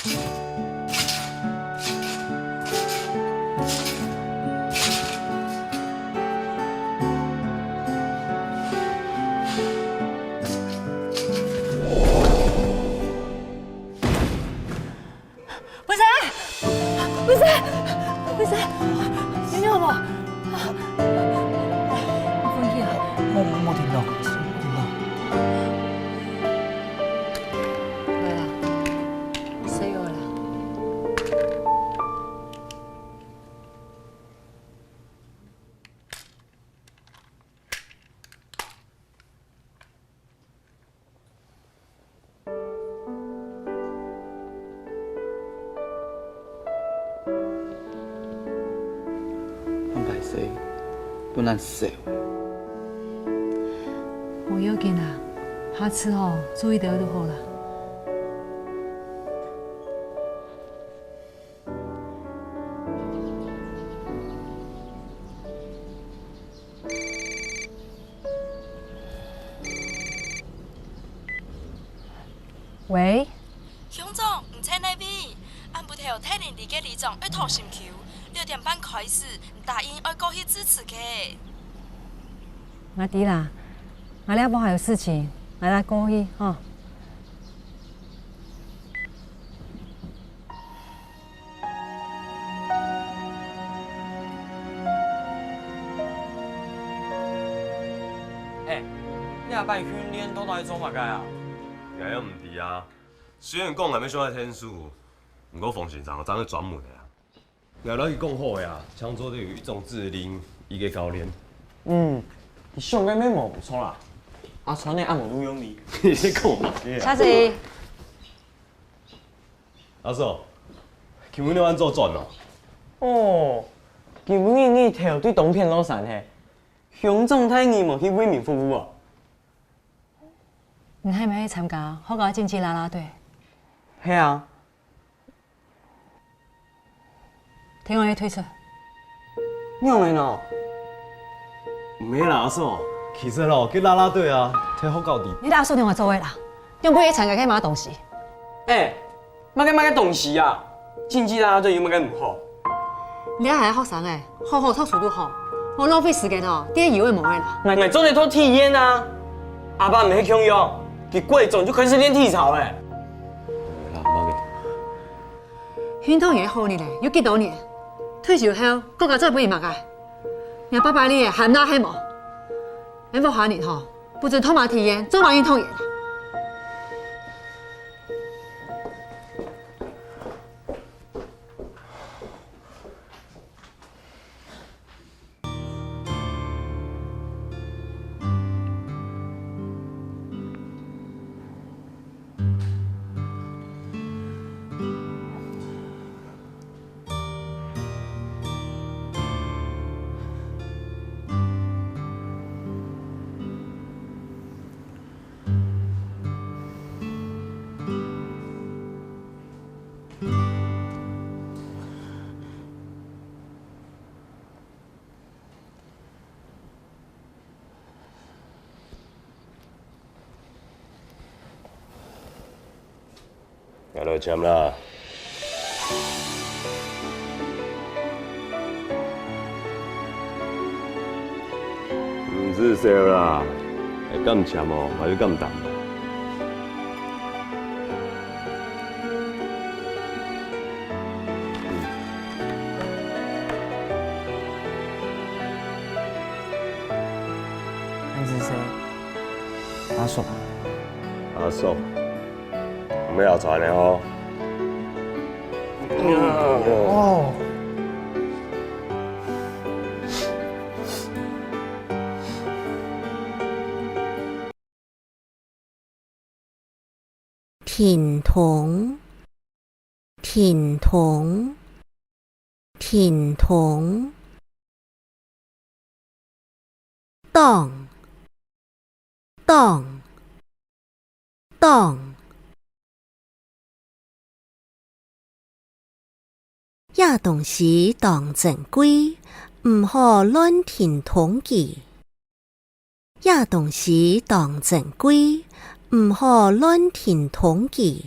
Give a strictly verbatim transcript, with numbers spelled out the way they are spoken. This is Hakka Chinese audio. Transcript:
文生，文生，文生，有影無？有昏去啊？無，無聽到，無聽到。來啦，睡哦啦。 恁歹勢，分人笑。無要緊啊，下次吼，注意點就好啦。 喂？鄉長，你在哪位？暗晡頭帶人來个里長愛討心臼，六點半開始，你答應愛過去支持个。𠊎知啦，𠊎這下還有事情，𠊎來過去吼。 欸，你這擺訓練到底做麼个啊？𠊎也毋知啊。雖然講𠊎乜想愛𢯭手，毋過馮先生正係專門个啊。𠊎摎佢講好个啊，請做得有一種指令，一個教練。嗯，你想个乜無毋著啦。阿川呢，恁無路用哩。你在講麼个啊？小姐。 阿叔，今晡日你恁早轉哦？哦，今晡日日頭對東片落山嘿，鄉長帶你無去為民服務哦？你還無去參加學校競技啦啦隊？係啊。 聽講你退出。仰仔呢？毋係啦，阿叔，其實哦，該啦啦隊啊，在學校裡。你摎阿叔仰仔做个啦？仰會去參加該麼个東西？欸，麼个麼个東西啊？競技啦啦隊有麼个毋好？你還係學生欸，好好讀書就好，莫浪費時間哦，在該有个無个啦。𠊎𠊎做得做體驗啊！阿爸毋係共樣，佢國中就開始練體操欸。啦，毋要緊。 運動員好哩咧，有幾多年？退休後，國家做得分你麼个？若爸爸哩還拿係無？𠊎屋下人吼，不准託馬體驗，做馬運動員。 𠊎來簽啦。毋使愁啦，𠊎敢簽哦，𠊎就敢擔。 恁仔細，阿叔。阿叔，毋好吵人哦。哦。 停動，停動，停動。擋，擋，擋。 這東西當珍貴，毋好亂停動佢。這東西當珍貴，毋好亂停動佢。